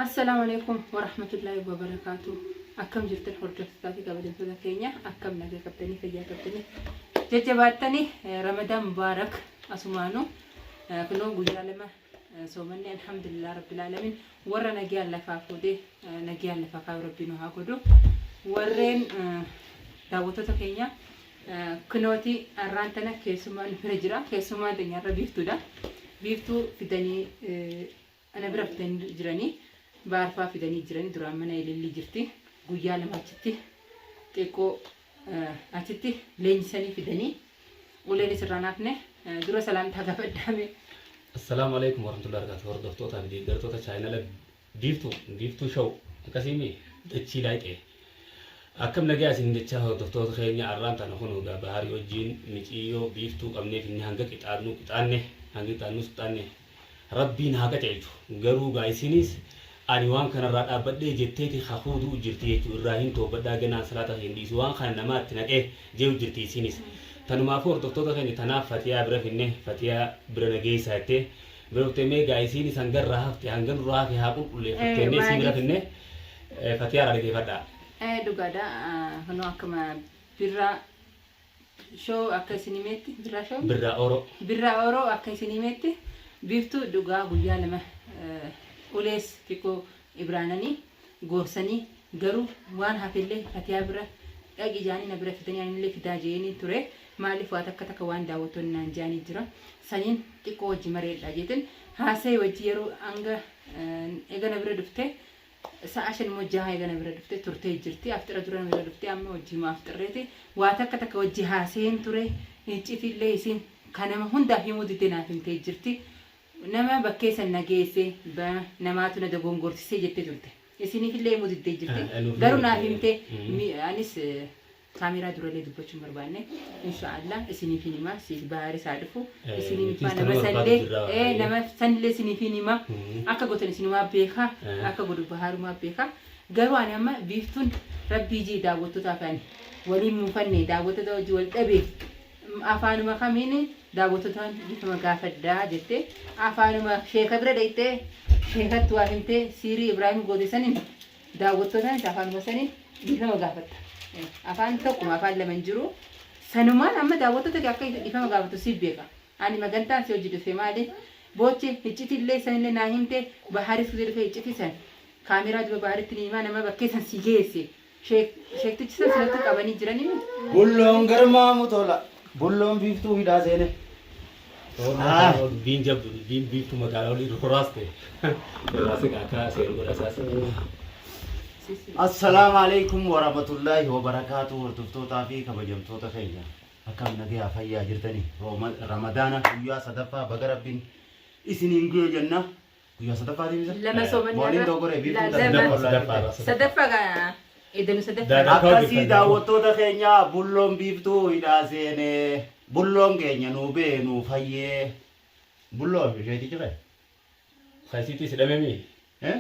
Assalaamu alaikum warahmatullaahi wabarakaatu. Akkam jirtan hordoftootaa fi kabajamtoota keenya, akkam nagaa qabdanii, fayyaa qabdanii, jajjabaattanii? Ramadaan mubaarak. Asumaanuu kunoo guyyaa 2 soomanne, alhamdulillah rabbil alamin. Warra nagayaan lafaa fuudhee nagayaan lafaa kaayu rabbii nu haa godhu. Warreen daawwattoota keenya, kunooti har'aan tana keessummaan nu bira jira. Keessummaan teenya har'a Biiftuudha. Biiftuu fidanii ana bira fidanii jiranii, baarfaa fidanii jiranii. Duraan mana ilillii jirti. Guyyaa 2 achitti xiqqoo achitti leenjisanii fidanii, uleen isirraa naafne. Dura salaamtaa gaafadhaame. Assalaamu alaikum warahmatullahi wabarakatuh. Hordoftootaa fi deeggartoota chaayinala Biiftuu, Biiftuu Show, akkasiimi dachii laayixee. Akkam nagaa isin jechaa, hordoftoota keenya, arraan tana kun egaa Baharii wajjin miciyyoo Biiftuu qabneef inni hanga qixaannu qixaanne, hanga qixaannus qixaanne, Rabbiin haa qaceelchu. Garuu gaa isinis ani waan kanarraa dhaabbadhee jetteeti kakuu du'u jirti jechuu irraa hin toobadhaa, ganaan salaata hin dhiisu, waan kana namaatti naqee jehu jirti isinis. Tanumaafuu hordoftoota keenya, tanaaf Fatiyaa bira finne. Fatiyaa bira nageessaa jettee bira dhuftee, mee gaa isiinis hanga irraa hafte, hanga nurraa hafe haa qulqulleeffattu jennee isii bira Maaliif? finne. Fatiyaa irraa dhageeffadhaa. Dhugaadha. Kunoo akkuma Birraa Show akka isin himetti, Birraa Show? Birraa Oro. Birraa Oro akka isin himetti, Biiftuu dhugaa guyyaa 2 ulees xiqqoo ibraananii goorsanii, garuu waan hafellee Fatiyaa bira dhaqi jaanii na bira fidanii, anillee fidaa jeeniin ture. Maaliif, waa takka takka waan daawwattoonni naan jaanii jira, saniin xiqqoo wajji mareedha jeetin haasa'e wajji. Yeroo hanga eega na bira dhufte sa'a 5 immoo 6 eega na bira dhufte turtee jirti. Afxira dura na bira dhufte, amma wajji hima afxirreeti waa takka takka wajji haasa'een ture. Iccitiillee isin kan nama hundaaf himuu didde naaf himtee jirti. Nama bakkee san na geesse namaatu na dogongorsisee jettee turte. Isiniifillee himuu diddee jirti. Nuuf Garuu himuu naaf didde. himte. Anis kaameeraa durallee dubbachuu hin barbaanne. Inshaallah isiniif hin hima. Siif Baharis haa dhufu. Isiniin Nutis hima kanuma nama barbaadu sanillee jirra. Nama sanillee isiniif hin hima. Akka gootan isinumaa beeka. Akka godhu Baharumaa beeka. Garuu ani amma Biiftuun rabbii jii daawwattootaaf ani waliin muufanne, daawwattoota wajji wal dhabe, afaanuma kamiin daawwattootaan dhiifama gaafadhaa jettee, afaanuma sheeka bira dhayxee sheekatti waa himtee siirii Ibraahim goote saniin daawwattootaan afaanuma saniin dhiifama gaafatta. Afaan tokkuma, afaan lama hin jiru. Sanumaan amma daawwattoota kee akka dhiifama gaafattu siif beeka. Ani magantaan si hojii dhufe maali? Booche iccitillee sanillee naa himte. Baharis gisee dhufe iccitii san kaameeraa duba Baharitti ni himaa, nama bakkee san si geesse. Sheektichi san silattuu qabanii jiranii. Bulloon garmaamu tola. Bulloon Biiftuu hidhaa seene. Dubbiin jabdu, dubbiin Biiftuu magaalaa olii roraaste. Roraaste akka seeru godhasaas. Assalaamu alaikum warahmatullaahi wabarakaatu. Hordoftootaa fi kabajamtoota keenya, akkam nagayaa, fayyaa jirtanii? Ramadaana guyyaa sadaffaa baga Rabbiin isiniin guyyo jenna. Guyyaa sadaffaa deemsa? 2 soomanni Mooniin har'a. dogoggoree Biiftuun 2. tana Sadaffaa. Sadaffaa gaa edanu sadaffaa. Daadha. Akkasii daawwattoota keenya, Bulloon Biiftuu hidhaa seene. Bulloon keenya nuu bee nuu fayyee. Bulloo isheetichi kee? Kasiitti sidhame mi? Eh?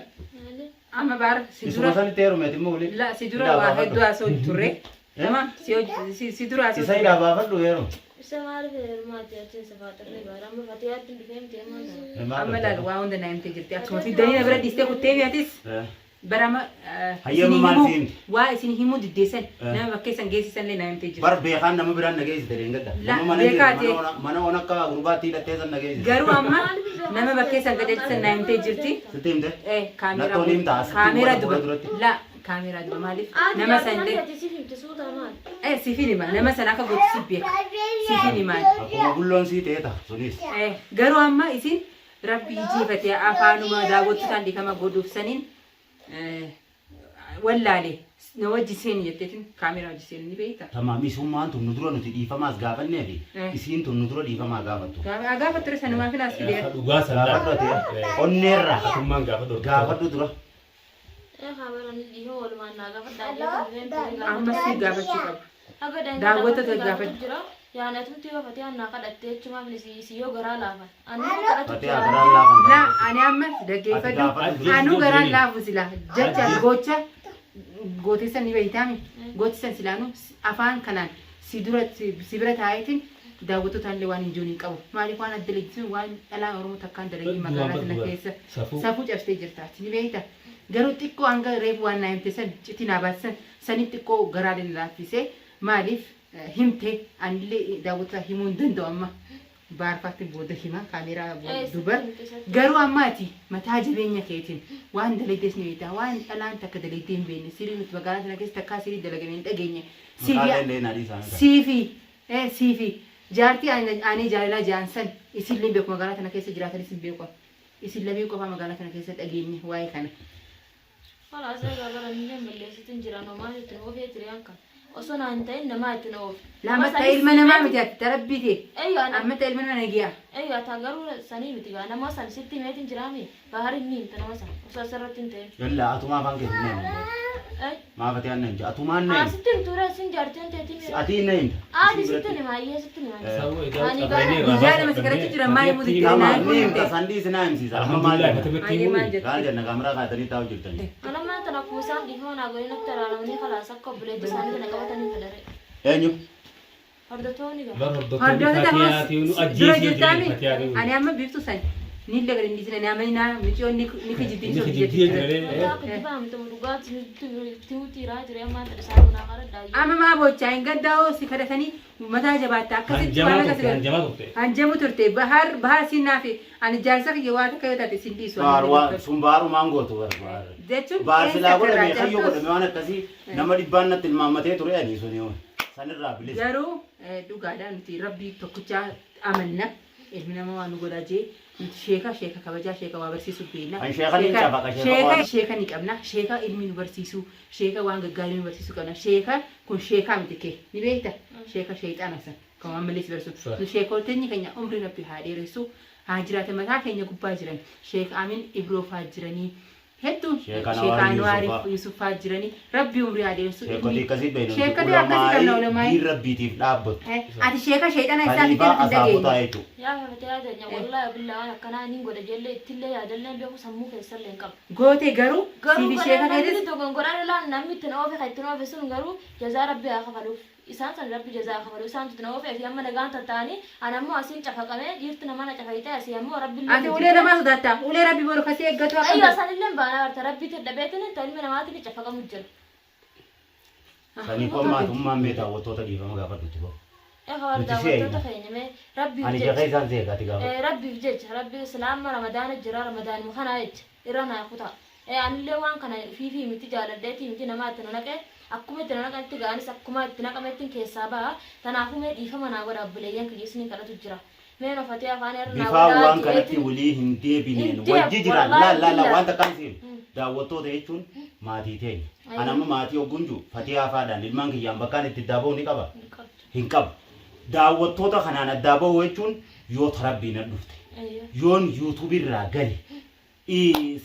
Amma baar si Isuma dura sanitti heerumeeti immoo waliin. La si dura Hidhaa waa baafadhu. hedduu haasa'u turre. Eh? Tamam si hojii si dura haasa'u Isa turre. hidhaa baafadhu heerum. Isa maaliif heerumaati achiin safaaxirree baara amma Fatiyaatti hin dhufee miti amma sana. Maal Amma dhufte? laal, waa hunda naa himtee jirti. Akkuma fiddanii na bira dhiistee kuttee mi'atis. Eh. Barama Hayyama isin maal himuu si himti? waa isin himuu diddeessan nama bakkee san geessisan illee naa himtee jirti. Bar beekaan nama biraan na geessite deengedda. La, Nama mana beekaa jiru ta'e. mana ona akka gurbaatti hidhattee san na geessite. Garuu amma nama bakkee san qajeelchisan naa himtee jirti. Sitti himte? Kaameeraa Nattoon himta asitti kaameeraa uummata duba fuula duratti. la kaameeraa duba maaliif Ati nama jaartii san illee ati siif himte suutaa maal? Siif hin hima, nama san akka gootu siif beeka, siif hin himaan. Akkuma bulloon sii ta'e ta'a sunis. Garuu amma isin rabbi jiifate afaanuma daawwattotaan dhiifama godhuuf saniin wallaale na wajji seeni jetteetiin kaameeraa wajji seeni ni beekta. Tamaam, isummaan tun nu dura nuti dhiifamaas gaafanneefi isiin tun nu dura dhiifamaa gaafattu. Gaafa ture sanumaaf hin as fide. Dhugaa san Gaafadhu ati onneerraa. Atummaan gaafadhu. Gaafadhu dura. Kaameraan dhiifama walumaan naa gaafadhaa jeetan dhufee miti. Amma si gaafachuu qaba. Haga Daawwattoota daawwattoota gaafadhu. jira. Yaanatumti yoo Fatiyaan naa kadhatte jechumaaf si yoo garaa laafan. Ani immoo kadhatu Fatiyaa jira. garaan laafan Laa kana. ani amma Ati dhaggeeffadhu. gaafadhu dura. Anuu garaan laafu sila jecha gocha gooteessan ni beeytaami. Gootisan silaanuu afaan kanaan si dura si bira taa'eetiin Daawwattootaan waan hin jiru hin qabu. Maaliif waan adda leenjisuun waan dhalaan Oromoo takkaan dalagii magaalaa tana keessa Safuu. safuu cabsitee jirtaati ni beekta. Garuu xiqqoo hanga reefu waan naa himte san citii naa baasisan saniif xiqqoo garaalee na laaffisee maaliif himte anillee daawwattoota himuu hin danda'u amma. Baarfaatti booda hima kaameeraa duuba. Garuu ammaati mataa jabeenya keetiin waan dalagdees ni beekta. Waan dhalaan takka dalagdee hin beekne sirii nuti magaalaa tana keessa takkaa sirii dalagame hin dhageenye. Maqaa illee naa dhiisaa. Siifi siifi jaartii aanee jaalalaa ja'an san isin beeku magaalaa tana keessa jiraatanis hin beeku. Isin lameen qofaa magaalaa tana keessa dhageenye waa'ee kana. Khalaas egaa bara inni balleessitin jira namaa itti oofee ture kan. Osoo naan ta'in namaa itti oofe. Lama ilma namaa miti ati tarabbii ta'e. Eeyyo ana. Amma ilma nama nagiyaa. Eeyyo ata garuu sanii miti gaa nama san sitti himeetin jiraami bahar inni himta nama san osoo asirratti hin ta'in. Yalla atumaa afaan keessa na himta. Eh? Maaf ati anna himta? Atumaan na Haa himta. sitti himtuure sin jaartiin teetiin miira. Ati na himta. Aadi sitti hima ayyee sitti hima. Sabuu egaa Ani qabeenya irraa Guyyaa lama si kadhachuu jira, maal himuu didde? Kama Naa ni himta himte. sandii si na himsiisa. Amma maal Alhamdulillah jenna? fatimatti Ayyee maal himuu. jette? Maal jenna kaameraa kaatanii taa'u jirtanii. Ana mana tana kuusaan dhiifama naa godhin akka araaramanii khalaas akka obboleetti isaanii kana qabatanii fedhare. Eenyu? Hordoftoonni gaa. Bar hordoftoonni Hordoftoota Fatiyaatiin nu dura ajjeesee jirtaami. jiran Fatiyaatiin. Ani amma biiftuu san ni illee gadi hin dhiisne ni amanina miciyoon ni kijibdii Inni kijibdii jiree. Wanta akka jibaa miti dhugaatti tiwutiiraa jire ammaa tana isaan naa kadhadhaa. Amma maa boochaa hin gaddaa'oo si kadhatanii mataa jabaatta akkasitti waan Hanjamaa akkas turte hanjamaa turte. Hanjamu turte bahar bahar siin naafi ani jaarsa kiyya waa takka yoo taate siin dhiisu. Baar waa sun baarumaan gootu barbaada. Jechuun Baar qeensa silaa godhame irraa kayyoo cabsus. godhame waan akkasii nama dhibbaan natti ilmaammatee ture ani suni sanirraa bilisa. Garuu dhugaadha nuti rabbii tokkichaa amanna ilmi namaa waan nu godhaa jee nuti sheeka sheeka kabajaa sheeka waa barsiisu beekna. An sheeka ni cafaqa, sheeka Sheeka waan- sheeka ni qabna sheeka ilmi nu barsiisu sheeka waan gaggaarii nu barsiisu qabna sheeka kun sheekaa miti kee ni beekta sheeka sheexaana san kan waan malee si barsiisu. Nu sheekoteenyi keenya umrii rabbi haa dheeressu haa jiraatan mataa keenya gubbaa jiran sheeka Amin Ibroo faa jiranii hedduu Sheeka sheeka Anwaar Anwaar Yuusufaa. Yusuf faa jiranii rabbi umrii haa dheeressu. Sheekotii akkasii beeknu. Sheekotii akkasii qabna ulamaa'ii. Diin rabbiitiif dhaabbattu. Ati sheeka sheexana isaa Khaliifaa fiddee asaabotaa dhageenye. jechuudha. Yaa fafatee yaa teenya wallaahi billaa waan akkanaa niin godha jeellee ittillee yaadallee beeku sammuu keessallee hin qabu. Goote garuu Garuu siifi sheeka namni keetis dogongoraan ilaan namni ittiin oofe kan ittiin oofe sun garuu jazaa rabbi haa kafaluuf. Isaan san rabbi jazaa haa kafalu isaan ittiin oofee fi amma nagaan tatta'anii ana ammoo asiin cafaqamee dhiirti nama na cafayitee asii ammoo rabbi illee ati ulee namaa sodaatta ulee rabbi boru kasii eeggatu Ayyo akka isaan illee baanaa barta rabbiitti dhabeetiin ta ilmi namaatiin cafaqamu jira. Saniif amma atummaan mee daawwattoota dhiifama gaafadhutti bahu. Egaa Nuti daawwattoota seena. keenya mee rabbiif Ani jecha. sheeka isaan seeka ati gaafadhu. Rabbiif jecha rabbi islaama ramadaana jira ramadaanuma kanaa jecha irra naa kutaa. Anillee waan kana fiifii miti jaaladheetii miti namaa itti naqee akkuma itti naqanitti ga'anis akkuma itti naqametti keessaa ba'a. Kanaafuu mee dhiifama naa godha obboleeyyan kiyya isinii kadhatu jira. Mee nofatee afaan irra naa Bifaa godhaa waan kanatti jeetiin. walii hin deebineen Hin deebu, wajji jiraan wallaahi laal laal billah. waan takkaan siin daawwattoota jechuun maatii teenya. Ani amma maatii hogguun jiru fatiyaa faadhaan ilmaan kiyyaan bakkaan itti addaa bahu ni qaba. Hin qabdu. Hin qabu. Daawwattoota kanaan addaa bahu jechuun yoo tarabbii na dhufte Ayyo. yoon yuutuubii irraa gale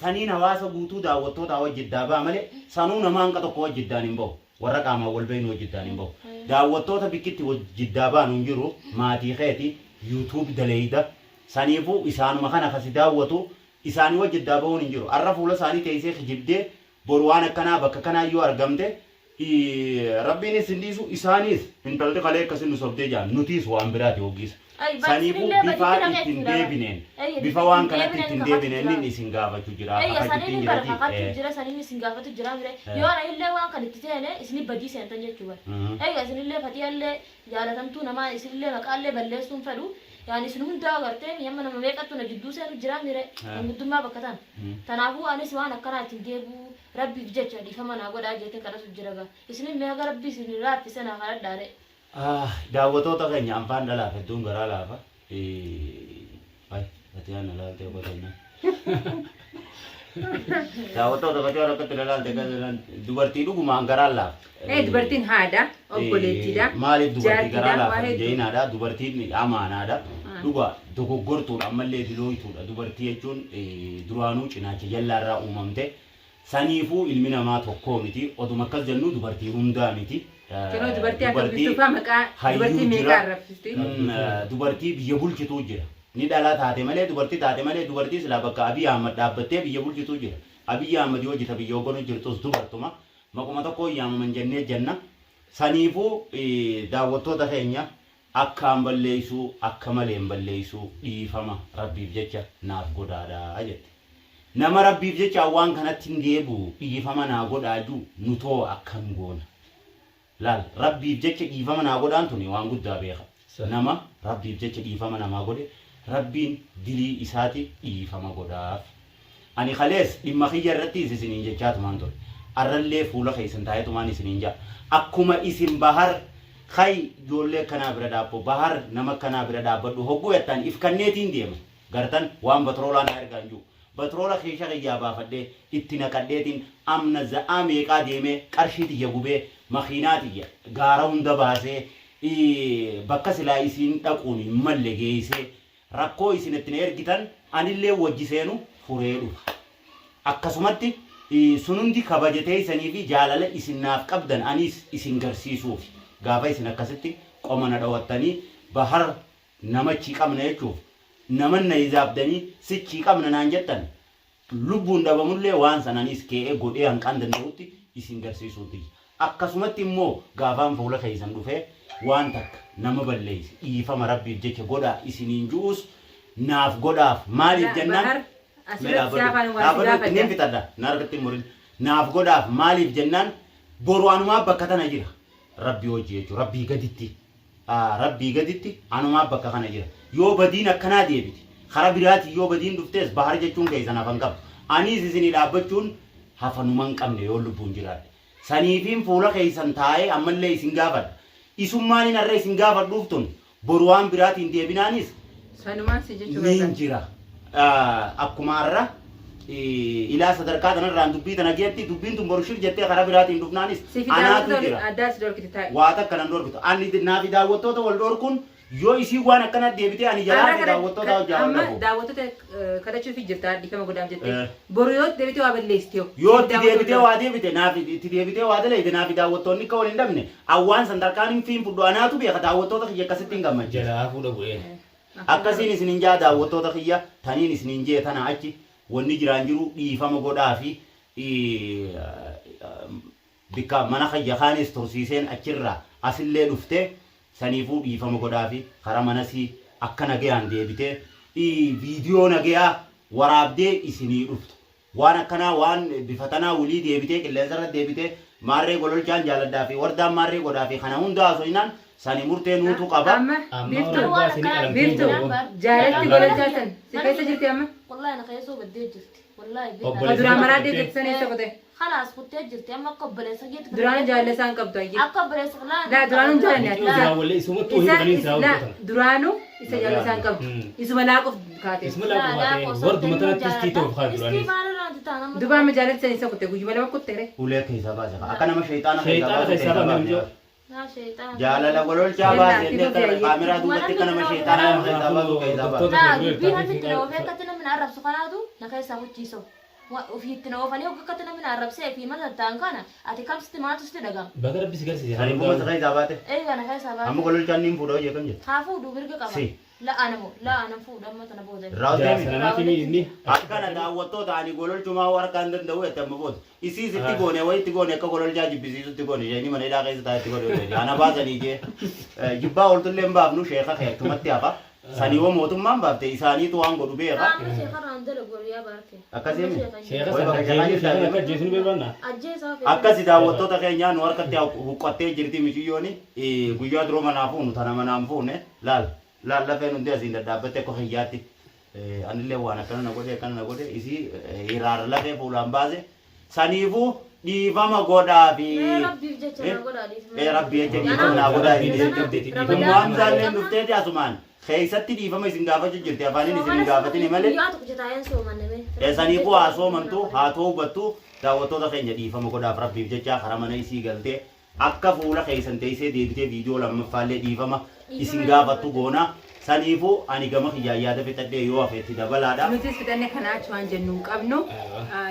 saniin hawaasa guutuu daawwattoota wajji addaa ba'a malee sanuu nama hanqa tokko wajji addaan hin bahu. Warra qaamaan wal beeknu wajji addaan hin bahu. Daawwattoota bikkitti wajji addaa baanu hin jiru maatii keeti yuutuub daleeyda saniifuu isaanuma kana kasi daawwatu isaanii wajji addaa bahuun hin jiru. Arra fuula isaanii teessee kijibdee boru waan akkanaa bakka kanaa yoo argamte rabbiinis hin dhiisu isaanis intalti kalee akkasin nu sobdee jaan nutiis waan biraati hoggiisa. Ay, Saniifuu isinillee bifaa baditti ittiin naqeetti deebineen Ayya, bifa waan ittiin kanatti deebineen ittiin kakatu deebineen jira. inni isin gaafachuu jira. Ayya Akka saniin jittiin hin bara jirati. kakachuu jira saniin isin gaafatu jira mire yoo ana illee waan kan itti seene isin badii seentan jechuu bara. Ayya isinillee fatiyallee jaalatamtuu namaa isinillee maqaallee balleessuun fedhu yaani isin hundaa agartee yamma nama meeqattu na jidduu seenu jira mire manguddummaa bakka tan. Kanaafuu anis waan akkanaa ittiin deebi'u rabbiif jecha dhiifama naa godhaa jeetiin kadhatu jira gaa. Isinin mee haga rabbii isin raaffise naa kadhadhaare. Daawwattoota keenya anfaan dhalaaf hedduun garaa laafa. Ay, Fatiyaan na laaltee qotanna. Daawwattoota Fatiyaan akkatti na laalte dubartii dhugumaan garaan laafa. Dubartiin haadha obboleettiidha. Maaliif dubartii garaa Jaartiidha waa laafa hedduu. jeenaadha dubartiin amaanaadha. Dhugaa dogoggortuudha ammallee dilooytuudha dubartii jechuun duraanuu cinaacha jallaarraa uumamte. Saniifuu ilmi namaa tokkoo miti oduma akkas jennu dubartii hundaa miti. Yeroo dubartii akka biftufaa maqaa hayyuu dubartii jira. meeqaa arrabsisti? Dubartii biyya bulchituu jira. Ni dhalaa taate malee dubartii taate malee dubartii silaa bakka Abiy Ahmad dhaabbattee biyya bulchituu jira. Abiy Ahmad yoo jita biyya hogganu jirtus dubartuma. Maquma tokko yaamaman jennee jenna. Saniifuu daawwattoota keenya Akkaan balleeysuu akka malee hin balleeysuu dhiifama Rabbiif jecha naaf godhaadha jette. Nama Rabbiif jecha an waan kanatti hin deebi'u dhiifama naa godhaa ju'u nutoo akkam goona? Laal Rabbiif jecha dhiifama naa godhaan tuni waan guddaa beekha. Nama Rabbiif jecha dhiifama namaa godhe Rabbiin dilii isaati dhiifama godhaaf. Ani kalees dhimma kiyya irrattiis isiniin jechaatumaan ture. Arrallee fuula keessan taa'eetumaan isiniin ja'a. Akkuma isin Bahar ka'i ijoollee akkanaa bira dhaabbo, Bahar nama akkanaa bira dhaabbadhu hogguu jettan if kanneetiin deema. Gartan waan batroolaa naa ergaa hin jiru. Batroola kiisha kiyyaa baafadhee itti naqadheetiin amna za'aa meeqaa deemee qarshii tiyya gubee makiinaa tiyya gaara hunda baasee bakka silaa isiin dhaquun hin malle geessee rakkoo isin itti na ergitan anillee wajji seenu furee dhufa. Akkasumatti sun hundi kabaja teessanii fi jaalala isin naaf qabdan anis isin garsiisuufi. Gaafa isin akkasitti qoma na dhowattanii Bahar namachi qabna jechuuf naman na hizaabdanii sichii qabna naan jettan lubbuun dhabamullee waan san anis kee'ee godhee hanqaan danda'utti isin garsiisuun tiyya. Akkasumatti immoo gaafaan fuula keessan dhufee waan takka nama balleeyse dhiifama Rabbiif jecha godhaa isiniin ju'uus naaf godhaaf maaliif Laa, jennaan Bahar, mee asirratti dhaabbadhu si afaan waa si dhaabbadhu gaafadha. nin fixadha na harkatti hin murin naaf godhaaf maaliif jennaan boru anumaa bakka tana jira Rabbii wajji jechuun Rabbii gaditti Rabbii gaditti anumaa bakka kana jira. Yoo badiin akkanaa deebite, kara biraatiin yoo badiin dhuftees Bahar jechuun keessan hafa hin qabdu. Aniis isinii dhaabbachuun hafanuma hin qabne yoon lubbuun jiraadhe. Saniifiin fuula keessan taa'ee ammallee isin gaafadha. Isummaaniin har'a isin gaafadhuuf tun boru waan biraatiin deebinaanis Sanumaan si jechuu niin barbaada. jira. Akkuma har'a ilaa sadarkaa tanarraan dubbii tana geetti dubbiin tun boru shir jettee karaa biraatiin dhufnaanis Sifi anaatu daawwattoota jira. addaa si dhorkite taa'e. Waa takka nan dhorkitu. Ani naafi daawwattoota wal dhorkuun yoo isiin waan akkana deebitee ani jalaa Har'a fi daawwattoota hojjaa wal amma dhabu. daawwattoota kadhachuufi jirta dhiifama godhaaf jettee. Eh. Boru yoo itti deebitee waa balleessite hoo? Yoo Siif itti daawwattoota deebitee waa deebite naafi itti deebitee waa dalayte naafi daawwattoonni akka wal hin dhabne awwaan san tarkaan hin fiin fudhu anaatu beeka daawwattoota kiyya akkasitti hin gammachiisu. Jalaa hafuu dhabu ee. Akkasiin isinin ja'a daawwattoota kiyya taniin isinin je'e tana achi wanni jiraan jiru dhiifama godhaafi bikka mana kiyya kaanis tursiiseen achirraa asillee dhuftee saniifuu dhiifama godhaafi kara manasii akka nagayaan deebitee viidiyoo nagayaa waraabdee isinii dhuftu. Waan akkanaa waan bifa tanaa wly deebitee qilleensa irra deebitee maarree gololchaan jaaladhaa fi wardaan maarree godhaa fi kana hunda haasoynaan sani murtee nuutu qaba. Amma Amma biiftuu warra Waan isin akkanaa qalamtee Biiftuu jiru. jaalatti Mana gololchaa san si keessa jirti amma? Wallahi na keessoo baddee jirti. Wallahi Ka Obboleessa duraan maraa kuttee. deebi'e san eessa kute? Khalaas kuttee jirti amma akka obboleessa keetti. Duraan jaalala isaan qabdu ayyee. Akka obboleessa laa Laa duraanuu hin jaalanne ati. Mitii duraan wallee isumattuu Isa hin qaniin isaa laa hojjetan. duraanuu isa jaalala isaan qabdu. Isuma laaquf kaate. Isuma laaquf haatee warduma tanatti istii ta'uuf haa duraanis. Duba amma jaalala san isa kutte guyyuma lama kutte re. Ulee keessaa baase akka nama sheyxaana keessaa Sheyxaana baasu keessaa keessaa baafne baafne. mijoo. Jaalala gololchaa Yalla, baase inni itti akka fufi kaameraa duubatti akka nama sheyxaana nama keessaa baasu keessaa baase. Laa dubbii namni itti na oofee akkatti namni na arrabsu kanaatu na keessaa kuchiisa. Ofii itti na oofanii hogga akkatti namni na arrabsee fi mana ta'an kana ati kam sitti maaltu sitti dhagama. Baga rabbi si garsiise. Saniifuma si keessaa baate. Eega na keessaa baate. Amma gololchaan niin fuudha hojii akkam jetta. Haa fuudhu mirga qaba. Si. La anamoo la anan fuudha amma tana booda. Irraa ol Jaarsa deemi. namaati mi inni. Akkana daawwattoota ani gololchumaa harkaa hin danda'u jette amma booda. Isiis itti goone wayi itti goone akka gololchaa jibbisiisutti goone isheen mana hidhaa keessa taa'e itti godhe ana baasanii jee. Jibbaa ooltullee hin baafnu sheeka kee achumatti hafa. Sanii hoo mootummaan baafte isaaniitu waan godhu beeka. Amma sheekarraan dalagu yaa baarke. Akkasii mi? Sheeka Wayi sana bakka sheekaa ajjeesuu jirtaa sheeka deema. akka ajjeesuu ni barbaanna. Ajjeesaa fi. Akkasi daawwattoota keenyaa nu harkatti huqqattee jirti miciyyooni guyyaa duroo manaa fuunu tana manaan fuune laal laal lafeen hundi asiin dhadhaabbatte akka kiyyaatti anillee waan akkana na godhe akkana na godhe isii hiraara lafee fuulaan baase saniifuu dhiifama godhaafi. Mee rabbiif jecha naa godhaa dhiifama. Ee rabbi jecha dhiifama naa godhaa Rabbiin isin isin qabdeeti dhiifama. Ummu Hamzaalleen dhufteeti asumaan keessatti dhiifama isin gaafachuu jirti afaaniin isin hin gaafatini malee. Guyyaa tokko taa'een soomanne mee. Ee saniifuu haa soomantu haa toobattu daawwattoota keenya dhiifama godhaaf rabbiif jecha kara mana isii galtee Akka fuula keessan teessee deebitee viidiyoo lammaffaallee dhiifama isin gaafattu goona. Saniifuu ani gama kiyyaan yaada fixadhee yoo hafe itti dabalaadha. Nutis fixanne kanaa achi waan jennu hin qabnu.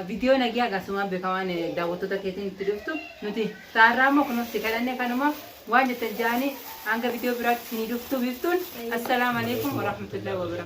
Viidiyoo nagiyaa akkasumaan beekamaan daawwattoota keetiin itti dhuftu. Nuti taarraa immoo kunuun si kadhanne kanuma waan jettan jaanii hanga viidiyoo biraatti isinii dhuftu biiftuun. Assalaamu alaikum warahmatullahi wabarakatuh.